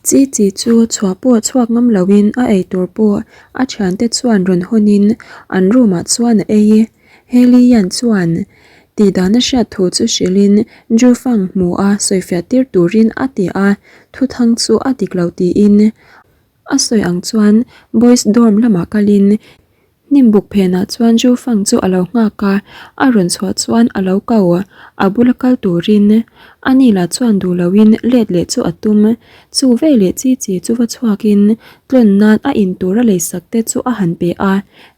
Chi chi chu chhuah pawh chhuak ngam loin a eitur pawh a thiante chuan rawn hawnin an room ah chuan a ei. Hailey Yan chuan tihdana hriat thu chu hrilhin Ju Fang hmu a sawifiah tir turin a ti a, thuthang chu a dik lo tiin a sawi ang chuan boys dorm lamah kalin hnim buk phenah chuan Ju Fang chu a lo nghak a, a rawn chhuah chuan a lo ko a bula kal turin ani lah chuan duh loin let leh chu a tum. Chu veleh chi chi chu va chhuakin tlawn nan a in tur a leisak te chu a han pe a,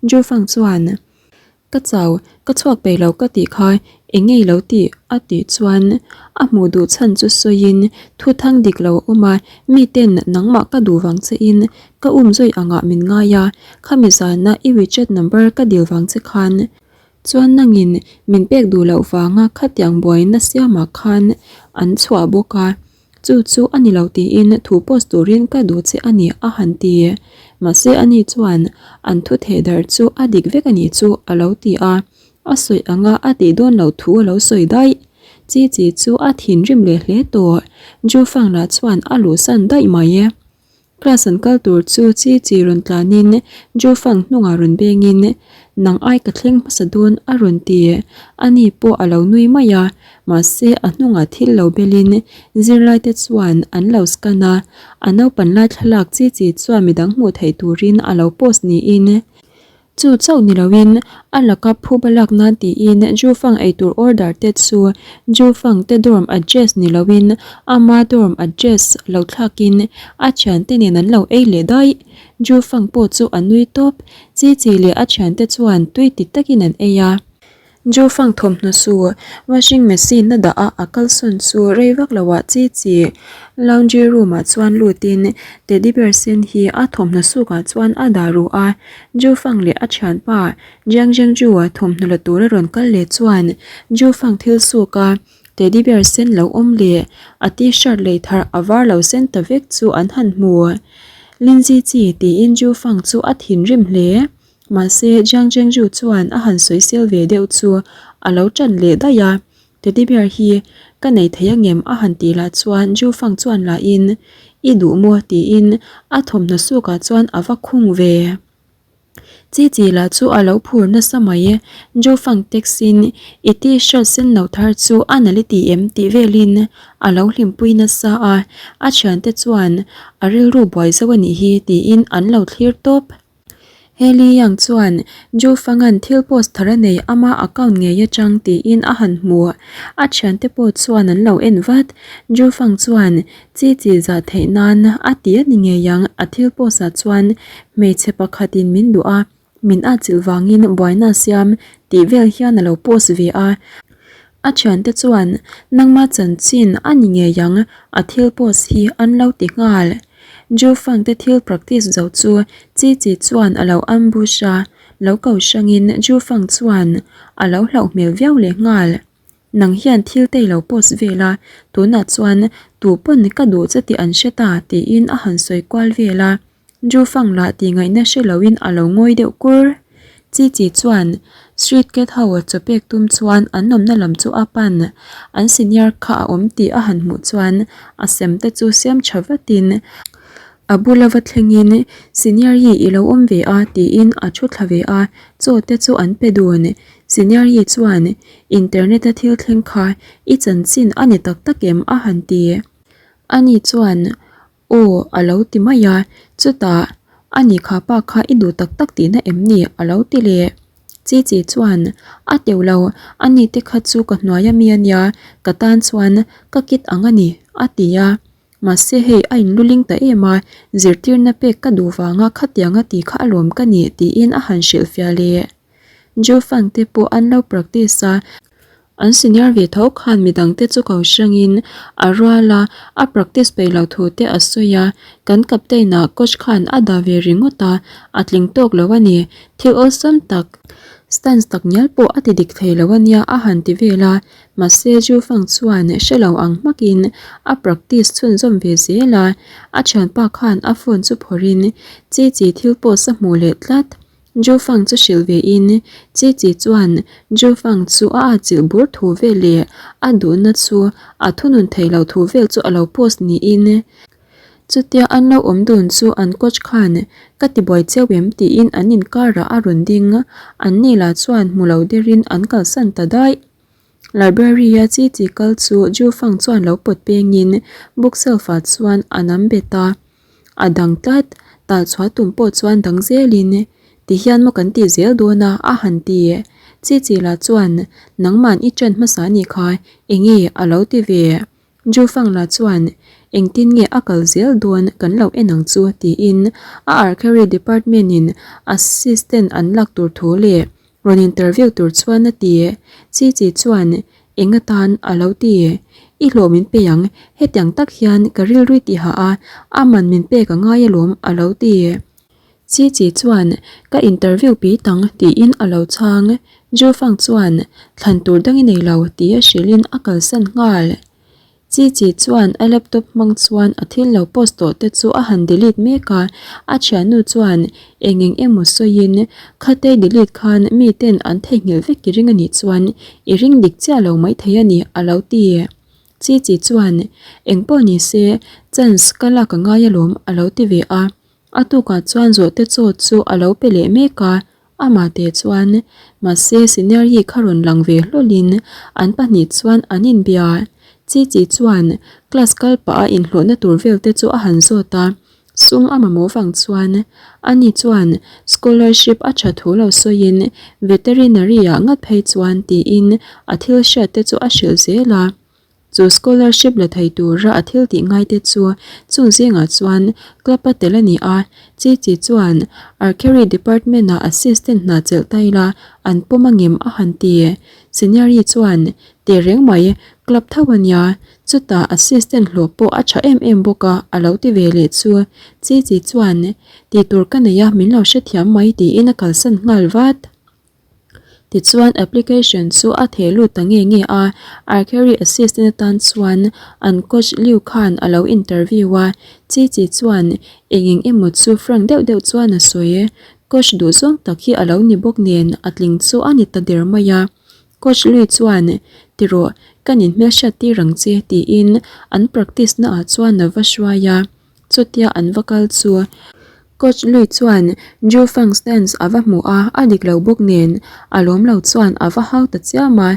Ju Fang chuan. Ka chau, ka chhuak peih lo ka tih kha eng nge lo tih a tih chuan a hmuh duh chhan chu sawiin thu thang dik lo a awm a, miten nangmah ka duh vang che in ka um zui angah min ngai a, khami zana i WeChat number ka dil vang che khan chuan nangin min pek duh loh vanga khatiang buaina siamah khan an chhuah bawk a. Chu chu a ni lo tiin thu post turin ka duh che a ni a han ti. Mahse ani chuan an thu theh darh chu a dik vek a nih chu a lo ti a, a sawi anga a tih dawn loh thu a lo sawi daih. Chi chi chu a thinrim leh hle tawh. Jufang lah chuan a luhsan daih mai. Class an kal tur chu chi chi rawn tlanin Jufang hnungah rawn bengin Nang ai ka thleng hmasa dawn a rawn ti. Ani pawh a lo nui mai a, mahse a hnungah thil lo belin zirlaite chuan an lo scan a, a naupan lai thlalak chi chi chuan midang hmuh theih turin a lo post niin Chu chauh ni loin a laka phuba lak nan tiin Jufang eitur order te chu Jufang te dorm address ni loin ama dorm address lo thlakin a thiante nen an lo ei leh daih. Jufang pawh chu a nui tawp. Chi chi leh a thiante chuan tui ti takin an ei a. Jufang thawmhnaw su washing machine a dah a, a kalsawn chu rei vak lo ah chi chi laundry room ah chuan lutin teddy bear sen hi a thawmhnaw suk ah chuan a dah ruh a. Jufang leh a thianpa Jiang Zhengzhu a thawmhnaw la tur a rawn kal leh chuan Jufang thil suk a teddy bear sen lo awm leh a t-shirt lei thar a var lo sen ta vek chu an han hmu. Linzi chi tiin Jufang chu a thinrim hle. Mahse, Jiang Zhengzhu chuan a han sawisel ve deuh chu a lo ṭan leh daih a, Teddy bear hi ka nei thei angem a han tih lah chuan Zhu Fang chuan lahin, I duh maw? tiin a thawmhnaw sukah chuan a va khung ve. Chi chi lah chu a lo phur nasa mai, Zhu Fang text-in I t-shirt sen lo thar chu a nalh i ti em? tih velin a lo hlimpui nasa a, a thiante chuan a rilru buai zo a nih hi tiin an lo thlir tawp. Heli Yang chuan Zhu Fang-a'n thil post thar a nei ama account ngei atang tiin a han hmu. A thiante pawh chuan an lo en vat. Zhu Fang chuan chi chi zah theih nan a ti a ni ngei ang, a thil post ah chuan hmeichhe pakhatin min duh a, min atchilh vangin buaina a siam tih vel hian a lo post ve a. A thiante chuan nangma chanchin a ni ngei ang, a thil post hi an lo ti nghal. Jufang te thil practice zo chu Chi Chi chuan a lo ambush a, lo ko hrangin Jufang chuan a lo hlauh hmel viau leh nghal. Nang hian thil te i lo post vel a, tunah chuan tu pawn ka duh che tih an hre ta tiin a han sawi kual vel a. Jufang lah tih ngaihna hre loin a lo ngawi deuh kur. Chi Chi chuan Street cat ho chaw pek tum chuan an awmna lam chu a pan. An senior kha a awm tih a han hmuh chuan a sem te chu siam tha vatin a bula va thlengin Senior hi i lo awm ve a tiin a thu thla ve a, chaw te chu an pe dun. Senior hi chuan internet a thil thleng kha i chanchin a ni tak tak em a han ti. Ani chuan Aw, a lo ti mai a, chutah, A ni kha pa kha i duh tak tak tihna em ni? a lo ti leh. Chi chi chuan, A teuh lo, a ni te kha chu ka hnuai ami a nia, ka tan chuan ka kit ang a ni, a ti a. Mahse hei a inluling ta em a, zirtirna pek ka duh vanga khatiang a ti kha alawm ka ni, tiin a han hrilhfiah leh. Jufang te pawh an lo practice a. An senior ve tho khan midangte chu ko hrangin a rual a, a practice peih lo thu te a sawi a, kan captain ah coach khan a dah ve ringawt a, a tling tawk lo a ni, thil awlsam tak, stance tak ngial pawh a ti dik thei lo a nia a han ti vel a, mahse Jufang chuan hre lo ang hmakin a practice chhunzawm ve zel a, a thianpa khan a phone chu phawrhin chi chi thil post a hmuh leh tlat. Jufang chu hrilh ve in, Chi Chi chuan Jufang chu a atchilh bur thu vel leh a duhna chu a thunun thei lo thu vel chu a lo post niin. Chutia an lo awm dun chu an coach khan ka tibuai cheu em tiin an inkarah a rawn ding. An ni lah chuan hmu lo derin an kalsan ta daih. Library-a chi chi kal chu Jufang chuan lo pawt pengin bookshelf-ah chuan a nam bet a. A dang tlat, tah chhuah tum pawh chuan dang zelin ti hian maw kan tih zel dawn a, a han ti. Chi chi lah chuan nangman i ṭan hmasa a nih kha, enge a lo ti ve. Jufang lah chuan engtin nge a kal zel dawn kan lo en ang chu tiin a archery department-in assistant an lak tur thu leh Rawn interview tur chuan a ti. Chi Chi chuan eng atan a lo ti. I hlawh min pe ang, hetiang tak hian ka rilrui ti hah a, a man min pek a ngai alawm a lo ti. Chi Chi chuan ka interview pi tang tiin a lo chhang. Ju Fang chuan thlan tur dang i nei lo tia hrilhin a kalsan nghal. Chi Chi chuan a laptop hmang chuan a thil lo post tawh te chu a han delete mek a, a thiannu chuan eng eng emaw sawiin khatei delete khan mi ten an theihnghilh vek i ring a nih chuan i ring dik chiah lo maithei a ni a lo ti. Chi Chi chuan eng pawh ni se chance ka lak a ngai alawm a lo ti ve a, a tukah chuan zawhte chaw chu a lo pe leh mek a, Amah teh chuan, mahse Senior-i kha rawn lang ve hlawlin an pahnih chuan an inbia. Chi Chi chuan class kal pah a inhlawhna tur vel te chu a han zawt a, sum a mamawh vang chuan ani chuan scholarship a tha thu lo sawiin veterinary-ah ngat phei chuan tiin a thil hriat te chu a hrilh zel a. Chu scholarship la thei tura a thil tih ngai te chu chung zingah chuan club a tel a ni a, Chi Chi chuan Archery department ah assistant hna chelh ta ila an pawm a ngem a han ti. Senior-i chuan teh reng mai, club tho a nia, chutah assistant hlawh pawh a tha em em bawk a a lo ti ve leh chu. Chi Chi chuan tih tur ka nei a min lo hrethiam mai tiin a kalsan nghal vat. Tichuan application chu a theh lut ta nge nge a, Archery assistant atan chuan an coach Liu khan a lo interview a, Chi Chi chuan eng eng emaw chu frank deuh deuh chuan a sawi. Coach duhzawng tak hi a lo ni bawk nen a tling chu a ni ta der mai a. Coach Liu chuan, Tirawh, ka nin hmelhriat tir ang che tiin an practice naah chuan a va hruai a. Chutia an va kal chu Coach Lui chuan Ju Fang stance a va hmu a, a dik lo bawk nen a lawm lo chuan a va hau ta chiam a.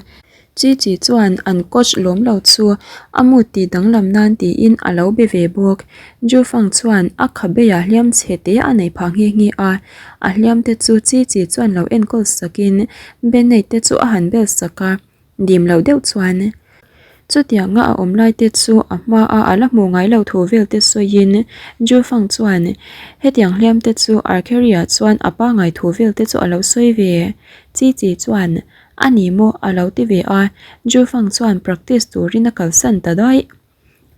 Chi Chi chuan an coach lawm lo chu a mood tih danglam nan tiin a lo be ve bawk. Ju Fang chuan a khabeiah hliam chhe te a nei phah nghe nghe a, a hliam te chu Chi Chi chuan lo enkawl sakin band-aid te chu a han bel sak a. Dim loh deuh chuan chutianga a awm lai te chu a hma a a la hmuh ngai lo thu vel te sawiin Ju Fang chuan hetiang hliam te chu Archery-ah chuan a pangai thu vel te chu a lo sawi ve. Chi Chi chuan a ni maw a lo ti ve a, Ju Fang chuan practice turin a kalsan ta daih.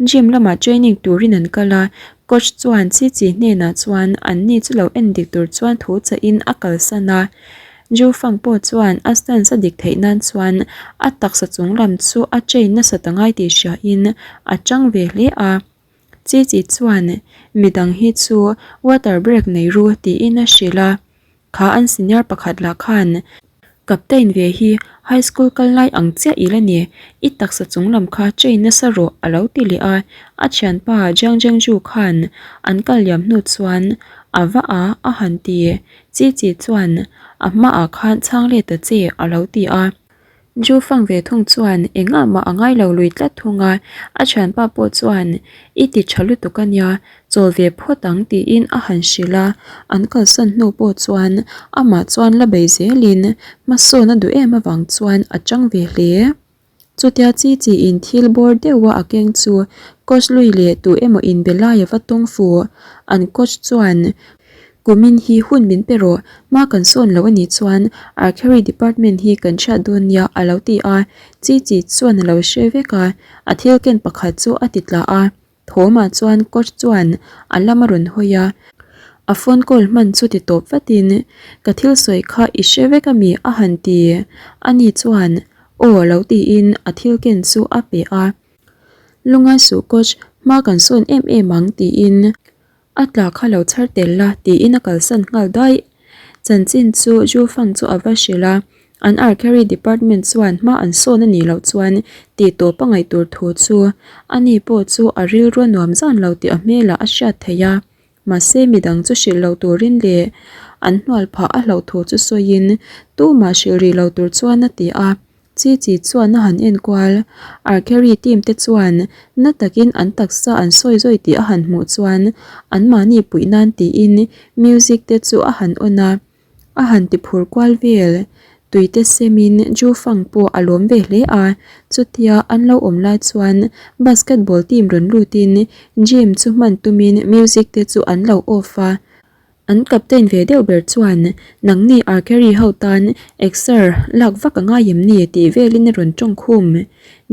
Gym lamah training turin an kal a, coach chuan Chi Chi hnenah chuan an ni chu lo en dik tur chuan thu chahin a kalsan a. Ju Fang pawh chuan a stance a dik theih nan chuan a taksa chung lam chu a train nasa ta ngai tih hriain a tang ve hle a. Chi Chi chuan midang hi chu water break nei ru tiin a hrilh a. Kha an senior pakhat lah khan Captain ve hi high school kal lai ang chiah i la ni, i taksa chung lam kha train nasa rawh a lo ti leh a, a thianpa Jiang Zhengzhu khan an kal liam hnu chuan a va a a han ti. Chi Chi chuan a hmaah khan chhang let ta che a lo ti a. Ju Fang ve thung chuan engah mah a ngai lo lui tlat thung a, a thianpa pawh chuan i ti tha lutuk a nia, chawl ve phawt ang tiin a han hrilh a, an kalsan hnu pawh chuan amah chuan la bei zelin hmasawn a duh em avang chuan a chang ve hle. Chutia chi chi in thil bawr deuha a keng chu coach lui leh tu emaw in be lai a va tawng fu, an coach chuan Kumin hi hun min pe rawh, hma kan sawn lo a nih chuan Archery department hi kan hriat dawn nia a lo ti a, Chi Chi chuan a lo hre vek a, a thil ken pakhat chu a ti tla a, Thawmah chuan coach chuan a lam a rawn hawi a, a phone call hman chu ti tawp vatin ka thil sawi kha i hre vek a mi a han ti, ani chuan aw lo tiin a thil ken chu a pe a, Lungai suh coach, hma kan sawn em em ang tiin A tla kha lo chhar tel la tiin a kalsan nghal daih. Chanchin chu Ju Fang chu a va hrilh a, An Archery Department chuan hma an sawn a nih loh chuan tih tawp a ngaih tur thu chu ani pawh chu a rilru a nuam zan lo tih a hmelah a hriat theih a. Mahse midang chu hrilh lo turin leh an hnual phah a hlauh thu chu sawiin tumah hrilh rih lo tur chuan a ti a. Chi chi chuan a han enkual. Archery team te chuan na takin an taksa an sawi zawi tih a han hmuh chuan anmahni puih nan tiin music te chu a han on a. A han ti phur kual vel. Tuite semin Ju Fang pawh a lawm ve hle a, chutia an lo awm lai chuan basketball team rawn lutin gym chu hman tumin music te chu an lo off a. An captain ve deuh ber chuan nangni archery ho tan exer lak vak a ngai em ni tih velin a rawn tawng khum.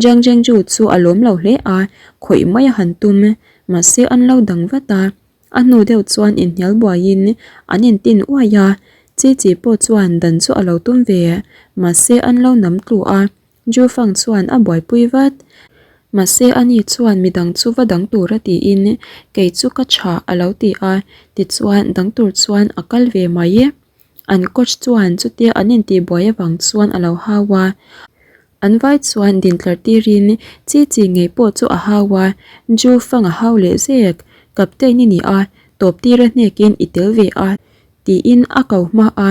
Jiang Zhengzhu chu a lawm lo hle a, khawih mai a han tum. Mahse an lo dang vat a. A hnu deuh chuan inhnial buaiin an intin uai a, Chi Chi pawh chuan dan chu a lo tum ve, mahse an lo nam tlu a, Ju Fang chuan a buaipui vat. Mahse ani chuan midang chu va dang tur a tiin kei chu ka tha a lo ti a, tichuan dang tur chuan a kal ve mai. An coach chuan chutia an intihbuai avang chuan a lo hau a. An vai chuan dintlar tirin chi chi ngei pawh chu a hau a, Ju fang a hau leh zek, Captain i ni a, tawp tira hnekin i tel ve a, tiin a ko hma a.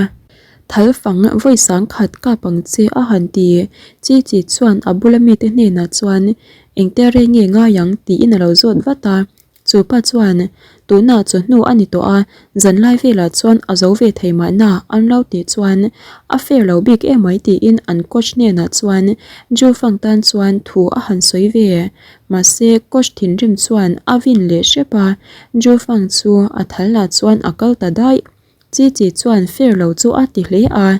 Thal fang vawi sang khat kap ang che a han ti. Chi chi chuan a bula mite hnenah chuan engtia rei nge ngai ang tiin a lo zawt vat a. Chu pa chuan, Tunah chawhnu a ni tawh a, zanlai velah chuan a zo ve thei mahna an lo tih chuan a fair lo bik emai tiin an coach hnenah chuan Ju Fang tan chuan thu a han sawi ve. Mahse, coach thinrim chuan a vin leh hrep a, Ju Fang chu a thal lah chuan a kal ta daih. Chi chi chuan fair lo chu a ti hle a.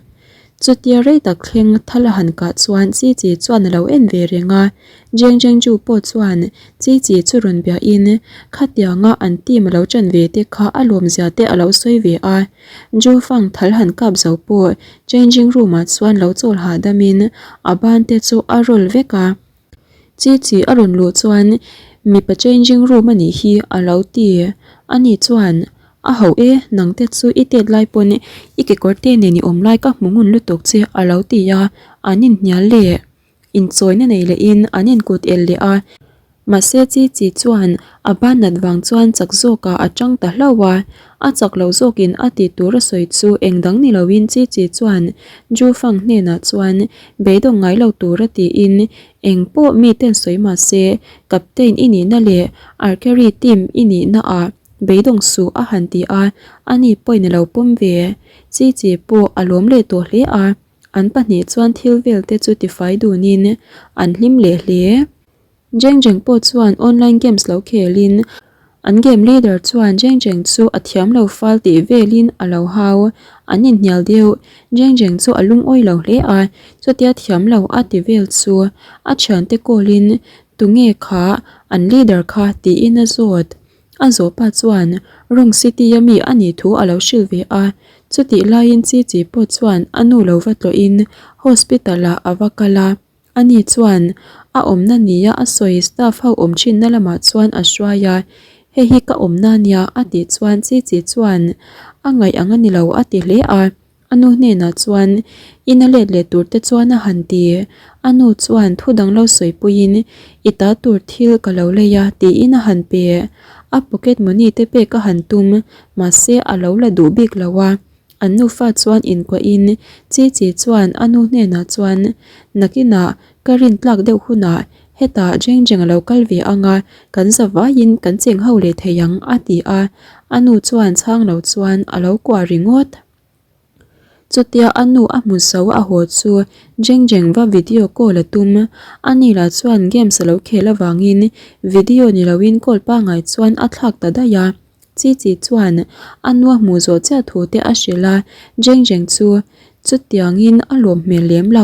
Chutia rei tak thleng thal a han kah chuan Chi chi chuan a lo en ve reng a. Jeng Jeng Ju pawh chuan Chi chi chu rawn biahin khatianga an team a lo ṭan ve te kha a lawmzia te a lo sawi ve a. Ju Fang thal han kap zo pawh changing room ah chuan lo chawl hahdamin a ban te chu a roll vek a. Chi chi a rawn luh chuan mipa changing room a nih hi a lo ti. Ani chuan A ho e, nang te chu i tet lai pawn i kekawr te nen i awm lai ka hmu ngun lutuk che a lo ti a, an inhnial leh inchawina nei lehin an inkut el leh a. Mahse chi chi chuan a ban nat vang chuan chak zawkah a tang ta hlauh a, a chak lo zawkin a tih tur a sawi chu eng dang ni loin chi chi chuan Ju Fang hnenah chuan beidawng ngai lo tur a tiin eng pawh miten sawi mahse captain i nihna leh archery team i nihna ah Beidawng suh a han ti a, ani pawhin a lo pawm ve. Chi chi pawh a lawm leh tawh hle a, an pahnih chuan thil vel te chu tifai dunin an hlim leh hle. Jeng Jeng pawh chuan online games lo khelin an game leader chuan Jeng Jeng chu a thiam lo fal tih velin a lo hau, an inhnial deuh. Jeng Jeng chu a lungawi lo hle a, chutia thiam lo a ti vel chu a thiante call-in tunge kha an leader kha tiin a zawt. A zawhpa chuan Rung City-a mi a nih thu a lo hrilh ve a, chutih laiin Chi Chi pawh chuan a nu lo va tlawhin hospital-ah a va kal a. Ani chuan a awmna nia a sawi staff ho awm thinna lamah chuan a hruai a, Hei hi ka awmna nia a tih chuan Chi Chi chuan a ngaih ang a ni lo a ti hle a. A nu hnenah chuan ina let leh tur te chuan a han ti. A nu chuan thu dang lo sawi puiin i ta tur thil ka lo lei a tiin a han pe. A pocket money te pek a han tum, mahse a lo la duh bik lo a. An nufa chuan inkuahin Chi Chi chuan a nu hnenah chuan nakinah ka rin tlak deuh hunah hetah Jeng Jeng a lo kal ve ang a, kan za vaiin kan cheng ho leh thei ang a ti a. A nu chuan chhang lo chuan a lo kuah ringawt. Chutia a nu a hmu zo a haw chu Jeng Jeng va video call a tum. A ni lah chuan games a lo khel avangin video ni loin call pangngai chuan a thlak ta daih a. Chi Chi chuan a nu a hmuh zawh chiah thu te a hrilh a, Jeng Jeng chu chutiangin a lawm hmel lem lo.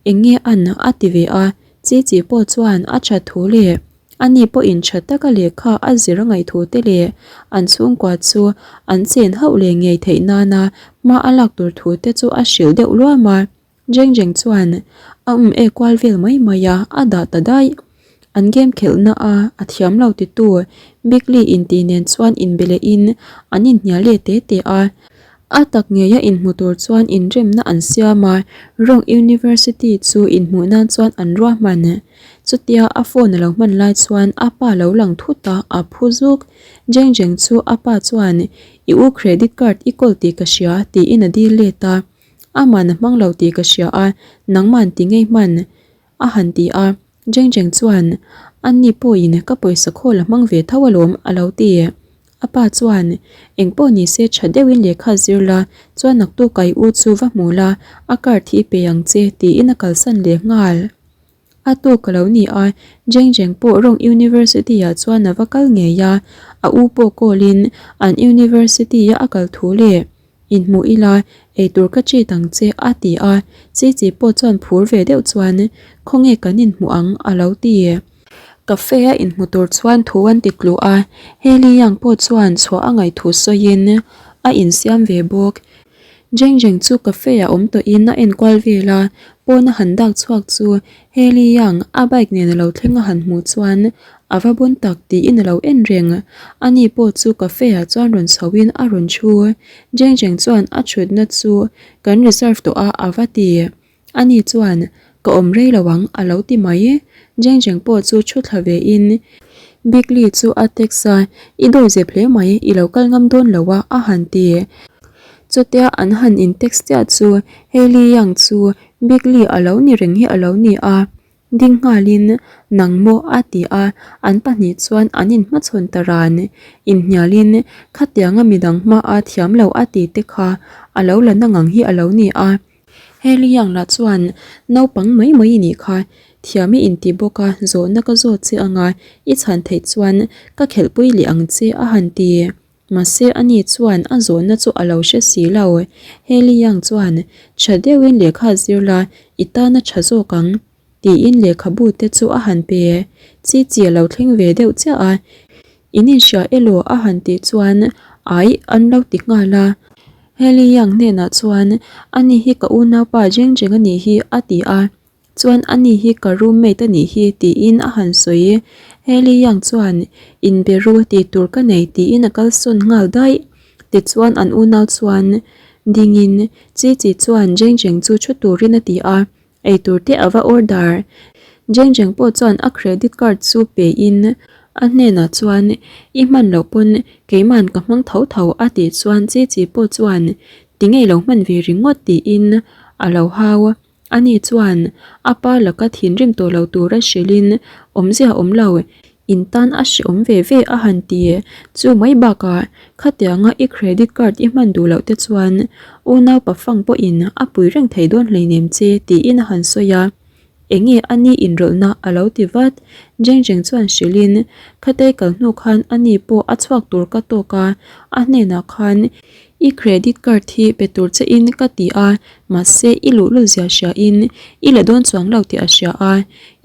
Eng nge an a ti ve a, Chi Chi pawh chuan a that thu leh Ani pawhin tha taka lehkha a zir a ngaih thu te leh an chhungkua chu an chen hauh leh ngei theih nana hma a lak tur thu te chu a hrilh deuh luam a. Jeng Jeng chuan a um e kual vel mai mai a, a dah ta daih. An game khelhna a a thiam lo titu Bigly intih nen chuan inbe lehin an inhnial leh te te a. A tak ngeia inhmu tur chuan inremna an siam a, Rome University chu inhmuh nan chuan an ruahman. Chutia a phone a lo hman lai chuan a pa lo lang thut a, a phu zuk. Jeng Jeng chu a pa chuan, I u credit card i kawl tih ka hria, tiin a dil let a. Aman a hmang lo tih ka hria a, nangman ti ngei hman. A han ti a, Jeng Jeng chuan, Anni pawhin ka pawisa khawl a hmang ve tho alawm, a lo ti. A pa chuan, Engpawh ni se tha deuhin lehkha zir la, chuan naktuk kai u chu va hmu la, a card hi i pe ang che, tiin a kalsan leh nghal. A tuk a lo ni a, Jeng Jeng pawh Rome University-ah chuan a va kal ngei a, a u pawh call-in an University-a a kal thu leh. Inhmuh ila, eitur ka treat ang che a ti a, Chi Chi pawh chuan phur ve deuh chuan Khawnge kan inhmuh ang a lo ti. Cafe a inhmu tur chuan thu an ti tluh a, Hailey Young pawh chuan chhuah a ngaih thu sawiin a insiam ve bawk. Jeng Jeng chu cafe ah awm tawhin a enkual vel a, pawn a han dak chhuak chu Hailey Young a bike nen a lo thleng a han hmuh chuan A va bun tak tiin a lo en reng. Ani pawh chu cafe ah chuan rawn chho in a rawn thu. Jeng Jeng chuan a thutna chu kan reserve tawh a a va ti. Ani chuan ka awm rei lo ang a lo ti mai. Jeng Jeng pawh chu thu thla ve in Big Lee chu a text a, I dawi zep hle mai, i lo kal ngam dawn lo a a han ti. Chutia an han in text chiah chu Hailey Young chu Big Lee a lo ni reng hi a lo ni a. Ding nghalin, Nang maw? a ti a, an pahnih chuan an inhmachhawn ta ran. Inhnialin, Khatianga midang hmaa thiam lo a ti te kha a lo la na ngang hi a lo ni a. Heliang lah chuan, Naupang mai mai i nih kha, thiam i inti bawk a, zawhna ka zawt che anga i chhan theih chuan ka khelhpui leh ang che a han ti. Mahse ani chuan a zawhna chu a lo hre si lo. Hailey Young chuan, Tha deuhin lehkha zir la, i tan a tha zawk ang, tiin lehkhabu te chu a han pe. Chi chi a lo thleng ve deuh chiah a, In inhria elaw a han tih chuan, Aih, an lo ti nghal a. Hailey Young hnenah chuan, Ani hi ka unaupa Jeng Jeng a nih hi, a ti a. Chuan ani hi ka roommate a nih hi tiin a han sawi. Hailey Young chuan inbe ru tih tur ka nei tiin a kalsawn nghal daih. Tichuan an unau chuan dingin Chi Chi chuan Jeng Jeng chu thu turin a ti a, eitur te a va order. Jeng Jeng pawh chuan a credit card chu pein a hnenah chuan i hman loh pawn keiman ka hmang tho tho a tih chuan Chi Chi pawh chuan ti ngei lo hman ve ringawt tiin a lo hau. Ani chuan a pa laka thinrim tawh lo tura hrilhin awmzia awm lo, in tan a hreawm ve ve a han ti. Chu mai bakah khatianga i credit card i hman duh loh te chuan unau pafang pawhin a pui reng thei dawn hleinem che tiin a han sawi a. Enge a ni inrawlhna a lo ti vat. Jeng Jeng chuan hrilhin khatei kal hnu khan ani pawh a chhuak tur ka tawk a, a hnenah khan I credit card hi pe tur che in ka ti a, mahse i luhlul zia hria in i la dawn chuang lo tih a hria a,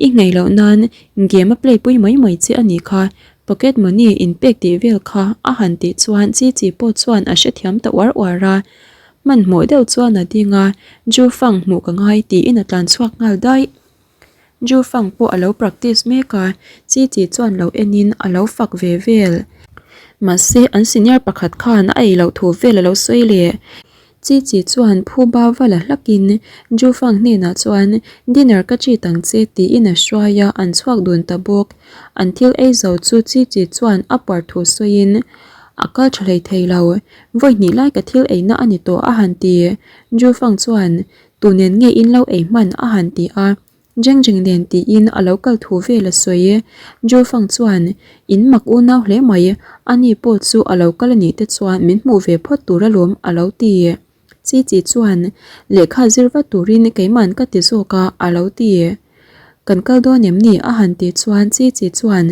i nghei loh nan game a play pui mai mai che a nih kha, pocket money in pek tih vel kha a han tih chuan chi chi pawh chuan a hrethiam ta uar uar a, hmanhmawh deuh chuan a ding a, Ju Fang hmuh ka ngai tiin a tlan chhuak nghal daih. Ju Fang pawh a lo practice mek a, Chi Chi chuan lo enin a lo fak ve vel. Mahse an senior pakhat khan a ei loh thu vel a lo sawi leh. Chi Chi chuan phu ba va la hlakin Ju Fang hnenah chuan dinner ka treat ang che tiin a hruai a, an chhuak dun ta bawk. An thil ei zo chu Chi Chi chuan a puar thu sawiin a kal tha hlei thei lo. Vawi hnih lai ka thil eina a ni tawh a han ti. Ju Fang chuan Tu nen nge in lo ei hman a han ti a, Jeng Jeng nen tiin a lo kal thu vel a sawi. Ju Fang chuan, In mak unau hle mai, ani pawh chu a lo kal a nih te chuan min hmuh ve phawt tur alawm a lo ti. Chi Chi chuan, Lehkha zir vat turin keiman ka ti zawk a a lo ti. Kan kal dawn em ni a han tih chuan Chi Chi chuan,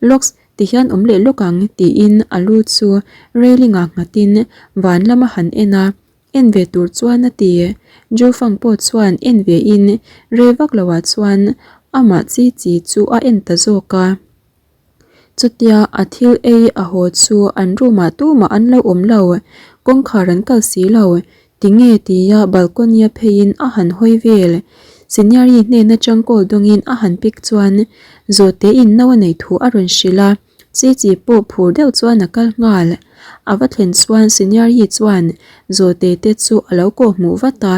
Lawks, tihian awm leh lawk ang tiin a lu chu railing ah nghatin van lam a han en a. En ve tur chuan a ti. Jufang pawh chuan en ve in rei vak lo ah chuan amah chi chi chu a en ta zawk a. Chutia a thil ei a haw chu an room ah tumah an lo awm lo, kawngkhar an kal si lo, tinge tia balcony a phei in a han hawi vel. Senior i hnen atang call dawng in a han pick chuan zawhte in no a neih thu a rawn hrilh a. Chi Chi pawh phur deuh chuan a kal nghal. A va thlen chuan Senior Yi chuan Zawhte te chu a lo kawh hmuh vat a.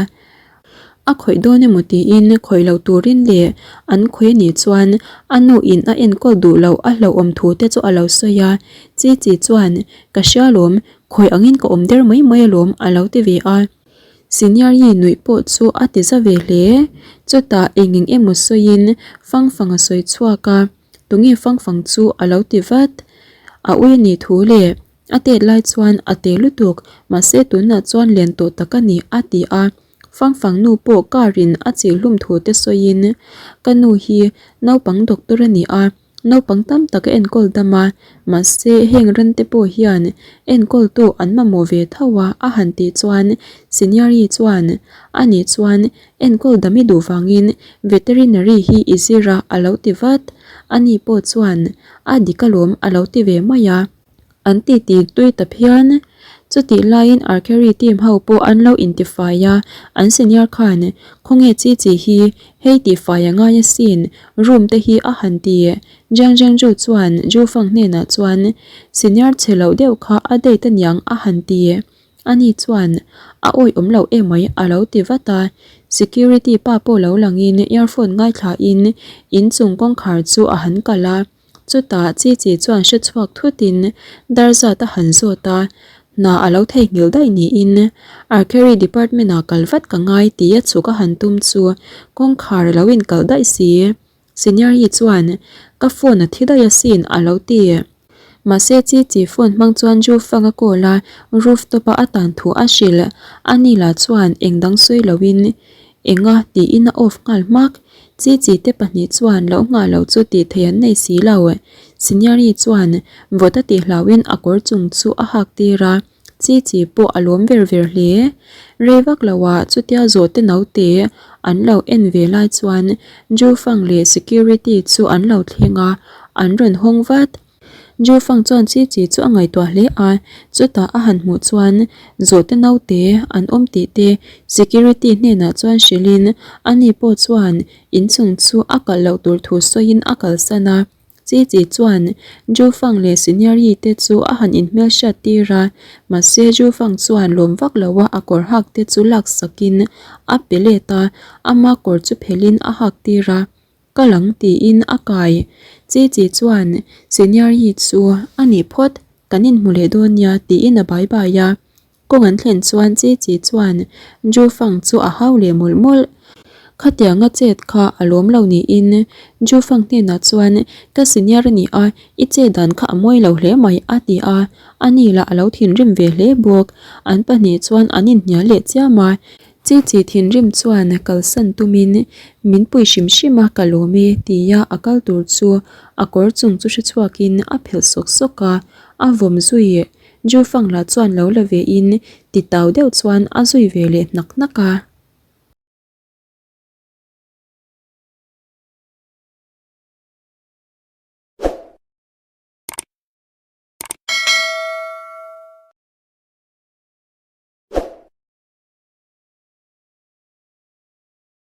A khawih dawn emaw tiin khawih lo turin leh an khawih a nih chuan a nu in a enkawl duh loh a hlauhawm thu te chu a lo sawi a. Chi Chi chuan, Ka hria alawm, khawih angin ka awm der mai mai alawm a lo ti ve a. Senior Yi nuih pawh chu a ti za ve hle. Chutah eng eng emaw sawiin fang fang a sawi chhuak a, tunge fang fang chu a lo ti vat. A ui a nih thu leh a tet lai chuan a te lutuk, mahse tunah chuan lian tawh tak a ni a ti a. Fang fang nu pawh car in a chih hlum thu te sawiin, Ka nu hi naupang doctor a ni a, Naupang tam tak a enkawl dam a, mahse heng ran te pawh hian enkawltu an mamawh ve tho a, a han tih chuan Senior-i chuan, Ani chuan enkawl dam i duh vangin veterinary hi i zir a, a lo ti vat. Ani pawh chuan, A dik alawm, a lo ti ve mai a. An titi tui ta phian. Chutih laiin Archery team ho pawh an lo intifai a, an senior khan, Khawnge chi chi hi, hei tihfai a ngai asin, room te hi a han ti. Jiang Zhengzhu chuan Zhu Fang hnenah chuan, Senior chhe loh deuh kha a date aniang a han ti. Ani chuan, A awih awm loh emai a lo ti vat a. Security pa pawh lo langin earphone ngaithlain inchung kawngkhar chu a han kalh a. Chutah Chi Chi chuan hre chhuak thutin dar zat a han zawt a, hna a lo theihnghilh daih niin Archery department ah kal vat ka ngai tia chhuk a han tum chu kawngkhar a lo inkalh daih si. Senior Yi chuan ka phone a thi daih asin a lo ti. Mahse Chi Chi phone hmang chuan Ju Fang a call a, rooftop a a tan thu a hrilh. Ani lah chuan engdang sawi loin Enga tiin a off nghal hmak. Chi chi te pahnih chuan lo nghah loh chu tih theih an nei si lo. Senior-i chuan vawt a tih hlauhin a kawr chung chu a hak tir a, Chi chi pawh a lawm ver ver hle. Rei vak loah chutia zawhte naute an lo en ve lai chuan Ju Fang leh security chu an lo thleng a, an rawn hawng vat. Ju Fang chuan Chi Chi chu a ngaihtuah hle a, chutah a han hmuh chuan zawhte naute an awm tih te security hnenah chuan hrilhin ani pawh chuan inchung chu a kalh loh tur thu sawiin a kalsan a. Chi Chi chuan Ju Fang leh Senior Yi te chu a han inhmelhriat tir a, mahse Ju Fang chuan lawm vak loa a kawr hak te chu laksakin a pe let a, ama kawr chu phelhin a hak tir a. Ka lang tiin a kai. Chi Chi chuan Senior Yi chu a nih phawt, kan inhmu leh dawn nia tiin a bai bai a. Kawng an thlen chuan Chi Chi chuan Ju Fang chu a hau leh mawlh mawlh. Khatianga chet kha a lawm lo niin Ju Fang hnenah chuan ka senior a ni a, i chet dan kha a mawi lo hle mai a ti a. Ani lah a lo thinrim ve hle bawk. An pahnih chuan an inhnial leh chiam a. Chi chi thinrim chuan kalsan tumin min pui hrim hrim a ka lawm e tia a kal tur chu a kawr chung chu hre chhuakin a phelh sawk sawk a, a vawm zui. Ju Fang lah chuan lo la ve in ti tau deuh chuan a zui ve leh hnak hnak a.